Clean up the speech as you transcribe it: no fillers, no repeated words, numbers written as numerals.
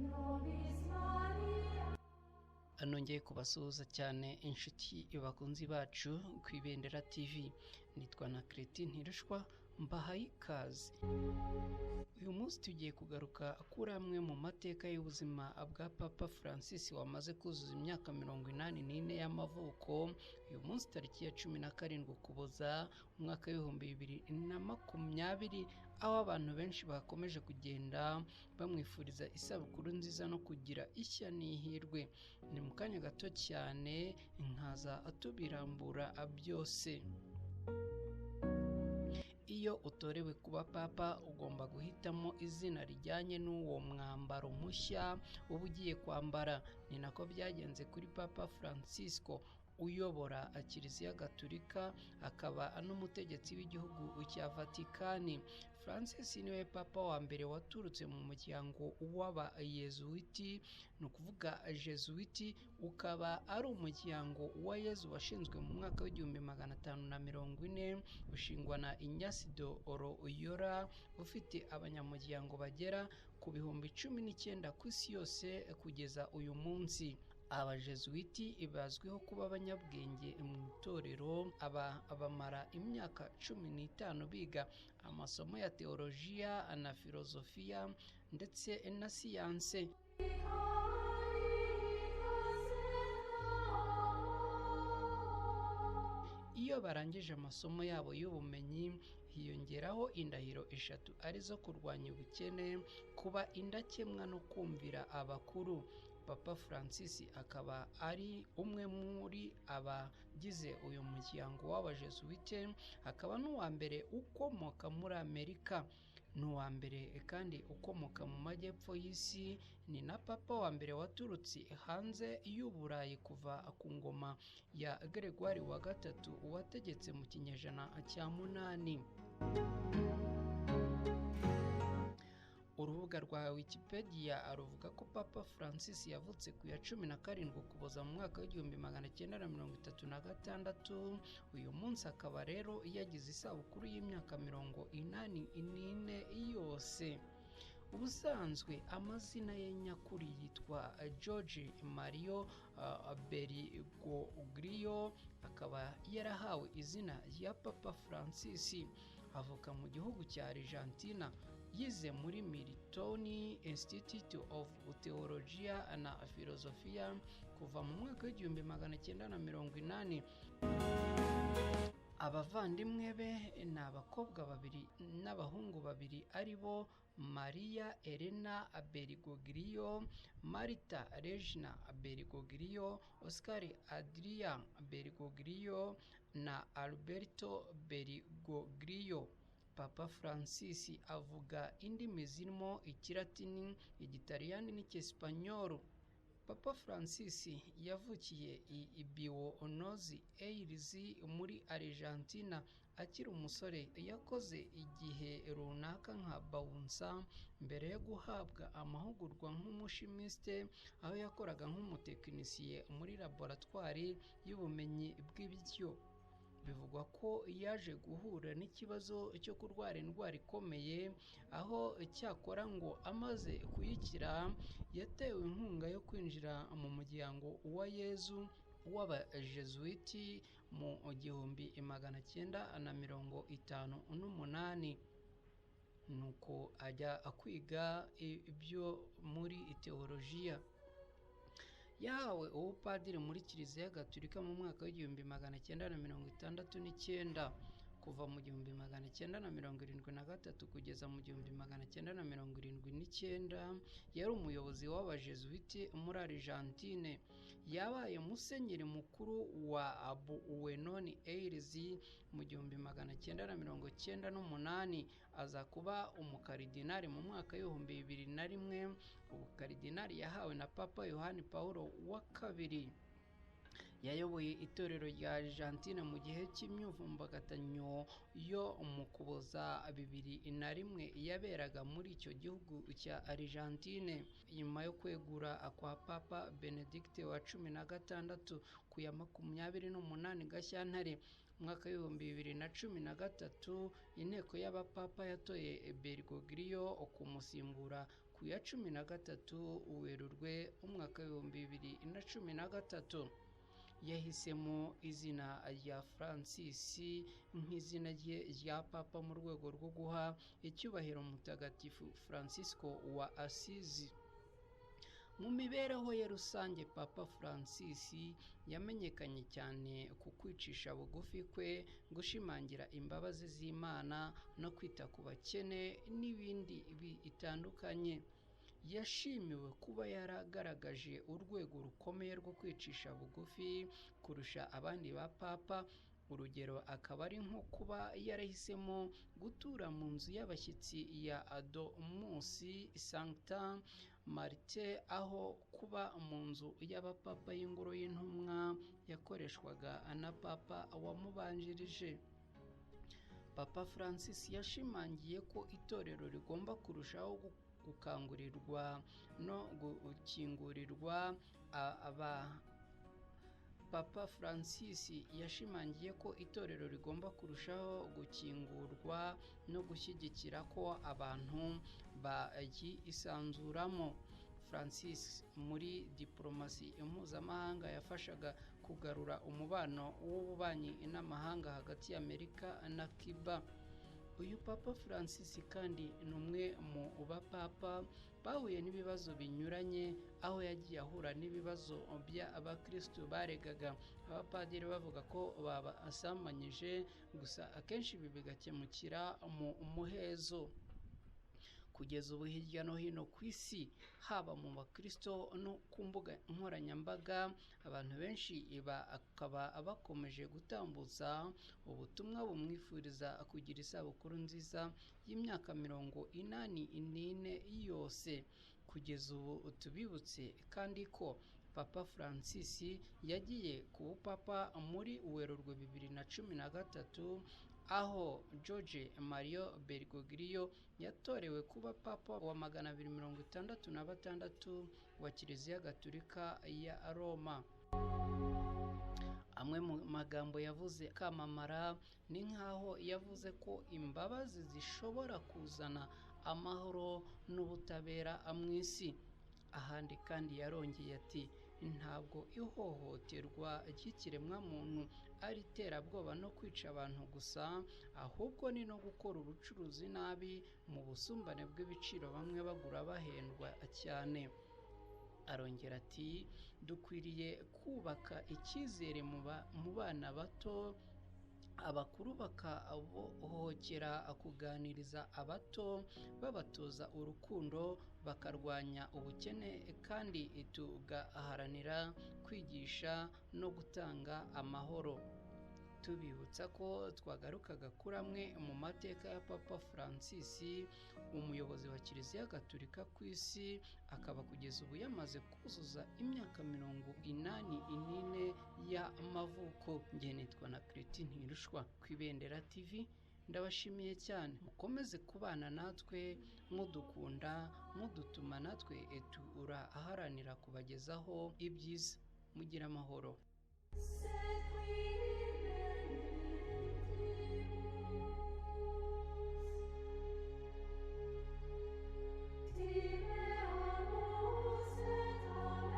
Nobis Maria. Nongeye kubasuhuza cyane inshuti bakunzi bacu ku Ibendera TV. Nitwa na Kreti Ntirushwa, mbahaye ikaze. Uyu munsi tugiye kugaruka kuri amwe mu mateka y'ubuzima bwa Papa Francis wamaze kuzuza imyaka 84 y'amavuko. Uyu munsi tariki ya 17 Ukuboza umwaka w'2020, aho abantu benshi bakomeje kugenda bamwifuriza isabukuru nziza no kugira ishya n'ihirwe. Ni mu kanya gato cyane nkaza atubirambura byose. Iyo utorewe kuba papa ugomba guhitamo izina rijyanye n'uwo mwambaro mushya uba ugiye kwambara. Ni nako byagenze kuri Papa Francisco uyobora Kiliziya Gatulika akaba n'umutegetsi w'igihugu cya Vatikani. Francis niwe papa wa mbere waturutse mu muryango w'abayezuwiti, ni ukuvuga Jesuiti, ukaba ari umuryango wa Yezu washinzwe mu mwaka w'1540, ushingwa na Ignace de Loyola, ufite abanyamuryango bagera ku 19,000 ku isi yose kugeza uyu munsi. Abajesuiti bazwiho kuba abanyabwenge mu itorero. Aba bamara imyaka 15 biga amasomo ya teolojiya na filozofiya ndetse na siyanse. Iyo barangije amasomo yabo y'ubumenyi hiyongeraho indahiro 3 arizo kurwanya ubukene, kuba indakemwa no kumvira abakuru. Papa Francis akaba ari umwe muri abagize uyu muryango w'abajesuite, akaba n'uwa mbere ukomoka muri Amerika, n'uwa mbere kandi ukomoka mu majyepfo y'isi. Ni na papa wa mbere waturutse hanze y'Uburayi kuva ku ngoma ya Gregoire wa gatatu wategetse mu kinyejana cya 8. Urubuga rwa Wikipedia ruvuga ko Papa Francis yavutse ku ya 17 Ukuboza mu mwaka w'1936. Uyu munsi akaba rero yagize isabukuru y'imyaka 84 yose. Ubusanzwe amazina ye nyakuri yitwa George Mario Bergoglio, akaba yarahawe izina rya Papa Francis. Avuka mu gihugu cya Argentina. Yize muri Milton Institute of Theology na Philosophia kuva mu mwaka w'1980. Abavandimwe be ni abakobwa 2 n'abahungu 2 ari bo Maria Elena Bergoglio, Marta Regina Bergoglio, Oscar Adrian Bergoglio na Alberto Bergoglio. Papa Francis avuga indimi zirimo Ikilatini, Igitaliyani n'Icyesipanyolo. Papa Francis yavukiye i Buenos Aires muri Argentina. Akiri umusore yakoze igihe runaka nka bouncer mbere yo guhabwa amahugurwa nk'umushimiste, aho yakoraga nk'umutekinisiye muri laboratwari y'ubumenyi bw'ibiryo. Bivugwa ko yaje guhura n'ikibazo cyo kurwara indwara ikomeye, aho cyakora ngo amaze kuyikira yatewe inkunga yo kwinjira mu muryango wa Yezu w'abajesuiti mu 1958. Nuko ajya kwiga ibyo muri teolojiya. Yahawe ubupadiri muri Kiliziya Gatulika mu mwaka w'1969. Kuva mu 1973 kugeza mu 1979 yari umuyobozi w'abajesuiti muri Argentine. Yabaye musenyeri mukuru wa Buenos Aires mu 1998, aza kuba umukaridinari mu mwaka w'2001. Ubukaridinari yahawe na Papa Yohani Paulo wa II. Yayoboye itorero rya Argentine mu gihe cy'imyivumbagatanyo yo mu Ukuboza 2001 yaberaga muri icyo gihugu cya Argentine. Nyuma yo kwegura kwa Papa Benedict wa 16 ku ya 28 Gashyantare Umwaka 2013 inteko y'abapapa yatoye Bergoglio kumusimbura ku ya 13 Werurwe umwaka 2013. Yahisemo izina rya Francis nk'izina rye rya papa mu rwego rwo guha icyubahiro Mutagatifu Francisco wa Asizi. Mu mibereho ye rusange, Papa Francis yamenyekanye cyane ku kwicisha bugufi kwe, gushimangira imbabazi z'Imana no kwita ku bakene n'ibindi bitandukanye. Yashimiwe kuba yaragaragaje urwego rukomeye rwo kwicisha bugufi kurusha abandi ba papa. Urugero akaba ari nko kuba yarahisemo gutura mu nzu y'abashyitsi ya Domus Sancta Marthae aho kuba mu nzu y'abapapa y'ingoro y'intumwa yakoreshwaga na papa wamubanjirije. Papa Francis yashimangiye ko itorero rigomba kurushaho gukangurirwa no gukingurirwa aba Papa Francis yashimangiye ko itorero rigomba kurushaho gukingurwa no gushyigikira ko abantu baryisanzuramo. Francis muri diporomasi mpuzamahanga yafashaga kugarura umubano w'ububanyi n'amahanga hagati y'Amerika na Cuba. Uyu Papa Francis kandi ni umwe mu bapapa bahuye n'ibibazo binyuranye, aho yagiye ahura n'ibibazo by'abakristu baregaga abapadiri bavuga ko babasambanyije, gusa akenshi ibi bigakemukira mu muhezo. Kugeza ubu hirya no hino ku isi, haba mu bakristo no ku mbuga nkoranyambaga, abantu benshi bakaba bakomeje gutambutsa ubutumwa bumwifuriza kugira isabukuru nziza y'imyaka 84 yose. Kugeza ubu tubibutse kandi ko Papa Francis yagiye ku bupapa muri Werurwe 2013, aho Jorge Mario Bergoglio yatorewe kuba papa wa 266 wa Kiliziya Gatolika ya Roma. Amwe mu magambo yavuze kamamara ni nk'aho yavuze ko imbabazi zishobora kuzana amahoro n'ubutabera mu isi. Ahandi kandi yarongeye ati ntabwo ihohoterwa ry'ikiremwamuntu ari iterabwoba no kwica abantu gusa, ahubwo ni no gukora ubucuruzi nabi mu busumbane bw'ibiciro, bamwe bagura bahendwa cyane. Arongera ati dukwiriye kubaka icyizere mu bana bato, abakuru bakabohokera kuganiriza abato, babatoza urukundo, bakarwanya ubukene, kandi tugaharanira kwigisha no gutanga amahoro. Tubibutsa ko twagarukaga kuri amwe mu mateka ya Papa Francis, umuyobozi wa Kiliziya Gatolika ku isi, akaba kugeza ubu yamaze kuzuza imyaka 84 y'amavuko. Njye nitwa na Christine Ntirushwa ku Ibendera TV, ndabashimiye cyane, mukomeze kubana natwe, mudukunda, mudutuma natwe turaharanira kubagezaho ibyiza. Mugira amahoro. C'est qui